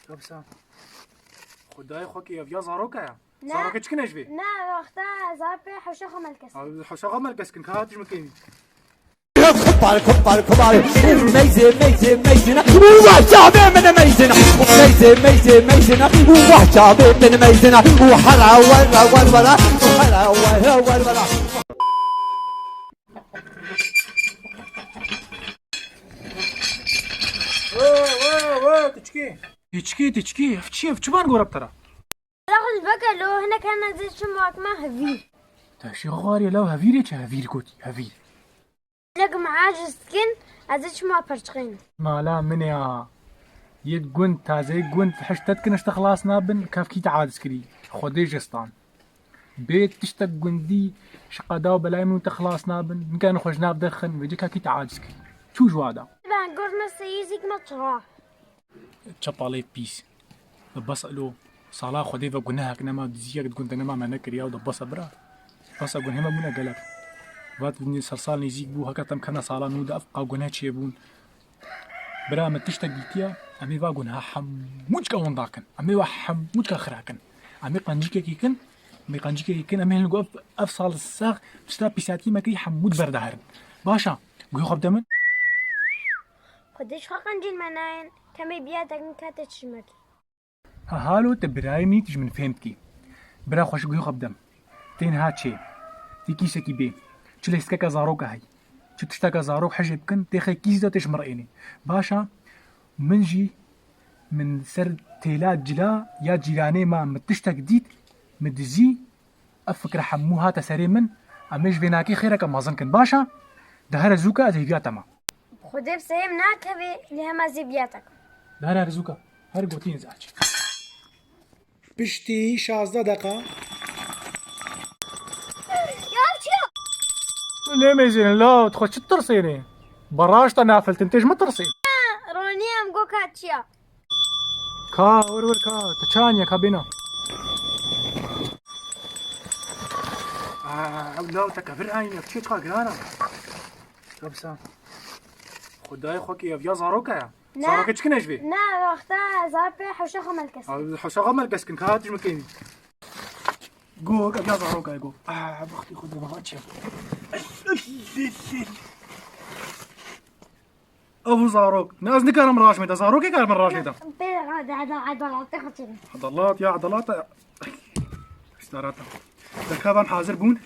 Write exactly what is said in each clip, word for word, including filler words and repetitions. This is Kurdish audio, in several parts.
Kabisa. Xwedayê xwe kê ev ya zaroka ya. Ne. Zaroka çikin e ji vê? Ne, wexta zarpê hewşa xwe melkes. Ha, hewşa xwe melkes kin, ka hatiş min kênî. Kubar, kubar, kubar. Meyze, meyze, meyzine. Vah çavê min meyzine. Meyze, meyze, meyzine. Vah çavê min meyzine. Hera, wera, wera, wera. Hera, wera, wera, wera. Wê, wê, wê, tu çikî? Tu çikî, tu çikî? Ev çi, ev çi van gora bi te re? Laxil veke lo, hinek hene zê çi muhakme hevîr. Te şî xwarê law hevîrê çi hevîr gotî, hevîr. Lek meha ji dikin, ez ê çima perçiqên. Mala min e ya. Yê gund, tazeyê gund, hiştet kin işte xlas nabin, kevkî te aciz kirî. Xwedê ji stan. Bê tiştek gundî, ji qeda û belayê min û te xlas nabin. Nika xwe ji nav derxin, vêca kevkî te aciz kirî. Çû ji wa da. Ben gurme seyî zik me çira. Çepalê pîs. Bi bes elo sala Xwedê ve gunehek nema, diziyek di gundê nema me nekiriya û de bes e bira. Bes e gunehê me bûne gelek. Vat vindî ser sal nêzîk bû, heke tem kena sala nû de ev qa guneh çêbûn. Bira me tiştek dîtiye, em ê va guneha hemû çika winda kin. Em ê va hemû çika xira kin. Em ê qencîkekî kin, em ê qencîkekî kin, em ê hin ku ev, ev sal sax tişta pîsatî me kirî hemû di ber de herin. Baş e, guhê xwe bide min. Xwedê ji xwe qencîn me nayên, temê biya tekin kete çişmekî. Ha, halo te birayê min î tu ji min fêm dikî. Bira xwe ji guhê xwe bide min. Tê niha çê. Tê kîsekî bê. Çi lêstikeke zaroka hey. Çi tişteke zarok hejê bikin, tê xê kîs de tê ji min re ênê. Baş e, min jî min ser têla cila ya cîranê ma min tiştek dît, min dizî, Ev fikre hemû hate serê min, em ê ji vê nakê xêreke mezin kin. Baş e? De here zûka ez hêviya te me. Xwedê bi serê min nakeve, lê hema zê biya te kim. De here, here zûka. Her gotî ez aç. Piştî şazdeh deqa. Ya çi ya? Lê mêzêne la, tu xwe çi tirsênê? Beraş te nafiltin, tê ji min tirsê. Ronî em go ka çi ya? Ka, wir wir ka, tu çaniye ka bêna. Aa, ew law te kevir ayne, çi ka girana. Kabisa. Xwedayê xwe ki ev ya zaroka ya. Ne. Zaroka çikin e ji vê? Ne, wexta zarpê hewşa xwe melkes. Aa, hewşa xwe melkes kin, ka hatiş min kênî. Go, ev ya zaroka ye, go. Aa, wextî xwe de baba çi. Ev zarok. Ne, ez nikarim raş me de. Zarokê karim raş me de. Pê, hadi, hadi, hadi, hadi, hadi. Edalet ya, edalet. Starata. Deka em hazir bûn.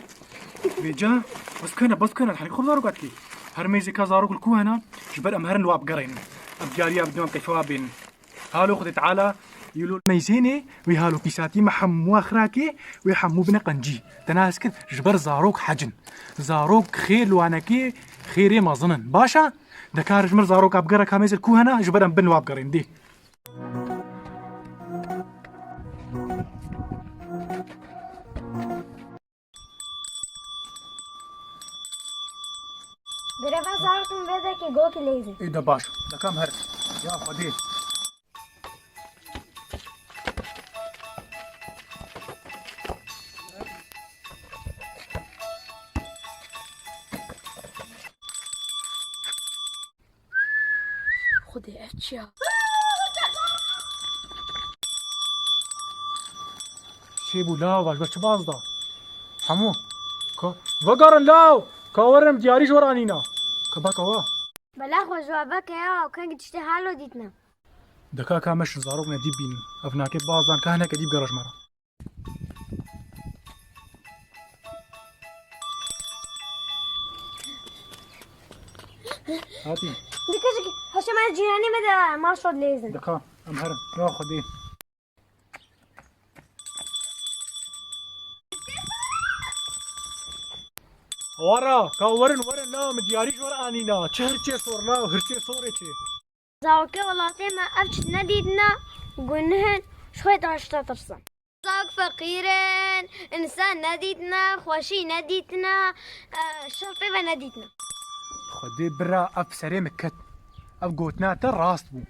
Vêca. Bas bikene, bas bikene. Hani xwe zarok atî. Her mêzê ka zarok li ku hena. Ji ber em herin li wa bigerînin. Em diyariya bidin, em kefa bînin. Halo Xwedê Teala, yilo meyzênê, wî halo pîsatî me hemû xirake, wî hemû bine qencî. Te nas kir, ji ber zarok hecin. Zarok xêr li wanekê, xêrê mezin in. Baş e? De kar ji mir zaroka bigere ka mêzir ku hene, ji ber em bin wa bigerên dê. Bireva zarokên vê dekê gokî lêzin. Ê de baş. Dekam her. Ya Xwedê. Xwedê ev çi ya? Çêbû law, ji ber çi baz da? Hemû. Ka, vegerin law! Ka werin diyarî ji we re anîna. Ka baka wa. Bela xwe ji we veke ya, kengî tiştê halo dîtine. Deka ka me şin zarok ne dî bînin. Ev nake baz dan ka hineke dî bigere ji me re. Hatî. Dikkat et, haşa me cîranê me de marşo lêzin. Dika, em herin. Ya Xwedê. Wara, ka werin, werin, la, min diyarî ji we re anîna. Çi hirçê sor, la, hirçê sorê çi. Zarokê welatê me ev çi nedîtine, gunih in, ji xwe taşta tirsin. Zarok feqîr in, însan nedîtine, xweşî nedîtine, e, şer pê ve nedîtine. Xwedê bira ev serê min ket. Ev gotina te rast bû.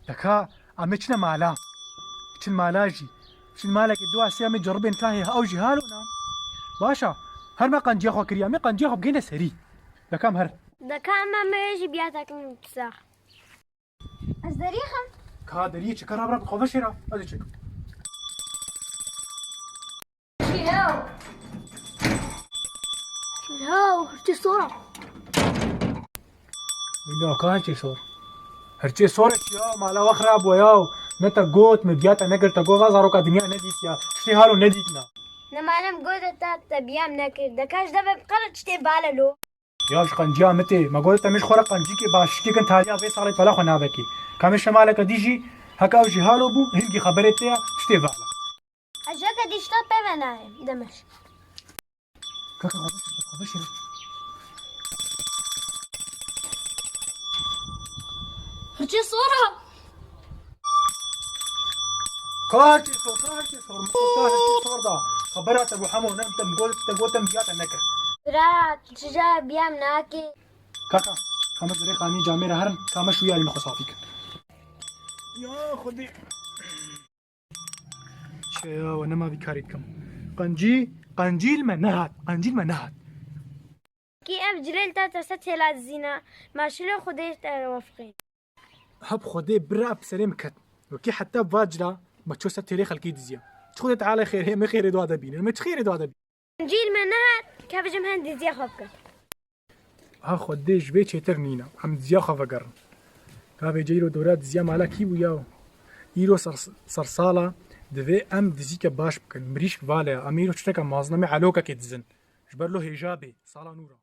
Deka em ê çine mala. Çin mala jî. Çin malekê dua sê em ê ceribên ka hê ew jî halo na. Baş e. Her me qenciya xwe kiriye. Em ê qenciya xwe bigihîne serî. Deka em her. Deka em em ê jî biya tekin sax. Ez derîxim. Ka deriyê çeka rabra xwe veşêra. Hadi çek. Çiya, çiya, hirçê sor e. Bila ka hirçê sor. Hirçê sor e çiya, mala we xirab bû ya. Me te got, me diya te nekir, te got va zaroka dinya nedît ya. Tiştê halo nedîtina. Ne malem got te, te biyam nekir. De kaş de be qala tiştê bale lo. Ya ji qenciya min tê. Me got te min ji xwe re qencîkê başikê kin taliya vê salê pela xwe navekê. Ka min şemaleke dî jî heke ew jî halo bû, hingî xeberê te ya, tiştê vala. Ez jeke dî ji te pê ve nayêm, demiş. Kaka, xwe veşêre, xwe veşêre. Hirçê sor e. Ka hirçê sor, ka hirçê sor, ka hirçê sor da. Xebera te bû hemo, nem te gotin, te gotin, diya te nekir. Bira, tu çija biyam nakê. Kaka, ka me zirê xanî camê re herin, ka me şûyarî min xwe safî kin. Ya Xwedê. Çeya we nema vî karî dikim. Qencî, qencîl me nehat, qencîl me nehat. Kî ev cilêl te te se têla dizîna, ma şilo Xwedê te wefqîn. Hep Xwedê bira bi serê min ket. Wekî heta va cila me ço ser têlê xelkê diziya. Çi Xwedê Teala xêrê me xêrê dua de bînin. Me çi xêrê dua de bînin? Cîl me nehat, kevijim hen diziya xwe bikin. Ha Xwedê ji vê çêtir nîna. Em diziya xwe vegerin. Ka vêce îro dora diziya mala kî bû yaw? Îro ser, sersala divê em dizîke baş bikin. Mirîşk vale ya. Em îro tişteke mezin, em ê elokekê dizin. Ji ber lo hêja bê. Sala nû re.